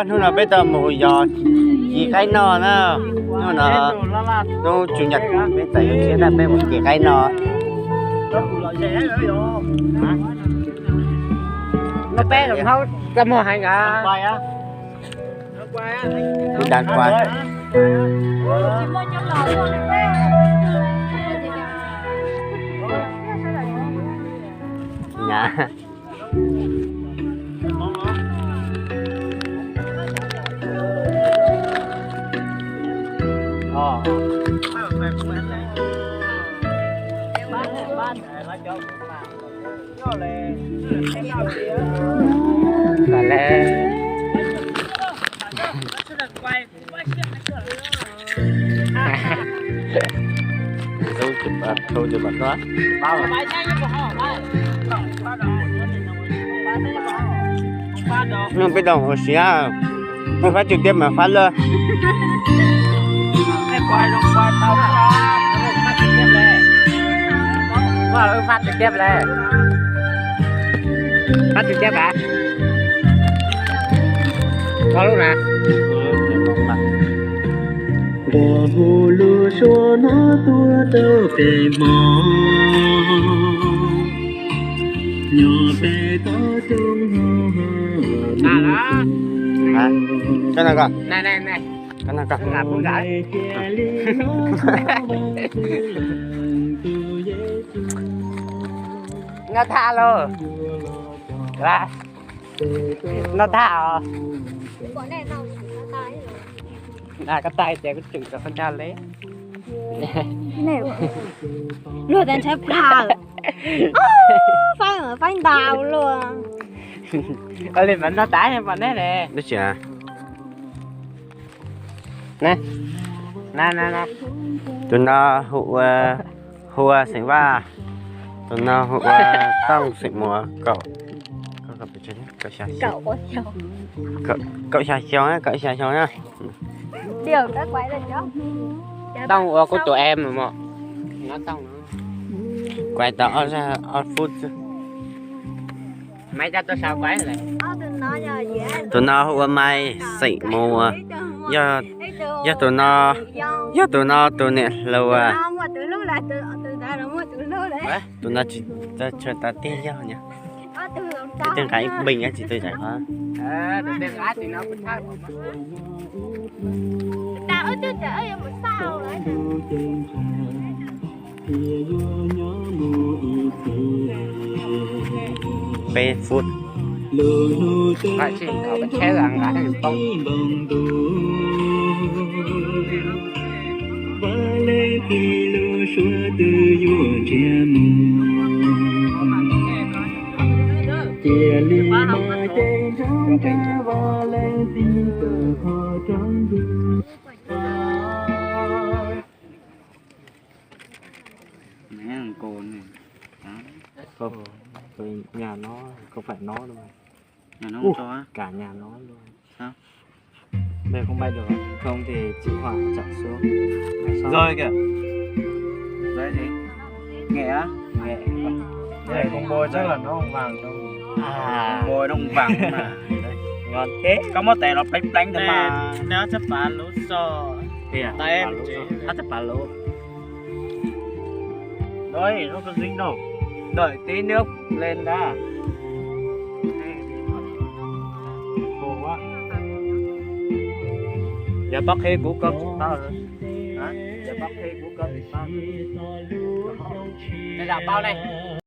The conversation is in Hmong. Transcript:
Hnub no peb tau mus yos cig qaib noj na. Hnub no hnub tsum nyam peb txawm yuav tshiab na, peb mus cig qaib noj. Peb los hauv txaj muag heev a. Kuv dag kuv. Peb tau ua si, peb phát trực tiếp mà phát luôn. Phát trực tiếp hả? Có lúc nào? Nquag hu lug suab no tuaj rau pem hmo, nyob pem toj roob hauv. Hả? Cái này coi. Này, này, này. Cái này coi. Làm cũng giải. Nó tha luôn. Là nó tha hả? Là có tay thì có chừng cho con trai lấy. Luag tas ntshai plag. Faib mas faib ntaus luag. Ua li mas noj tas pom neb ne. Tus no hu ua, hu ua xeem Vaj, tus no hu ua Tooj xeem Muas kaum, kaum xya xyoo, kaum xya xyoo na. Tooj ua kuv tus em mos. Kuav tau ob phút xwb. Tus no hu ua Mai xeem Muas, yog tus no, yog tus no tus niam hluas. Tus no tsis tau tshua tau tiag yog nyob. Tus twg nqa ib npeeg tsis tau zais qhov. Peb phút. Vaj leej txiv lub suab twb yuav ntsiag mus, cia li mas ceeb tsam vaj leej txiv tawm qhov rooj ntug. Nhà nó, không phải nó đâu mà. Nhà nó không cho á. Cả nhà nó luôn. Sao? Đây không bay được, không thì chịu họa chảy xuống. Rơi kìa. Rơi gì? Nghệ á? Nghệ. Cái này không bôi chắc là nó không vàng đâu. À. Bôi nó không vàng mà. Ngon thế. Có món tè nó plánh plánh thôi mà. Nó chắc phá lỗ sò. Kìa, phá lỗ sò. Nó chắc phá lỗ. Đấy, nó có dính đâu. Đợi tí nước lên đã. Khô quá. Giờ bác Khê của con tao rồi. Hả? Giờ bác Khê của con thì tao. Đây là bao này.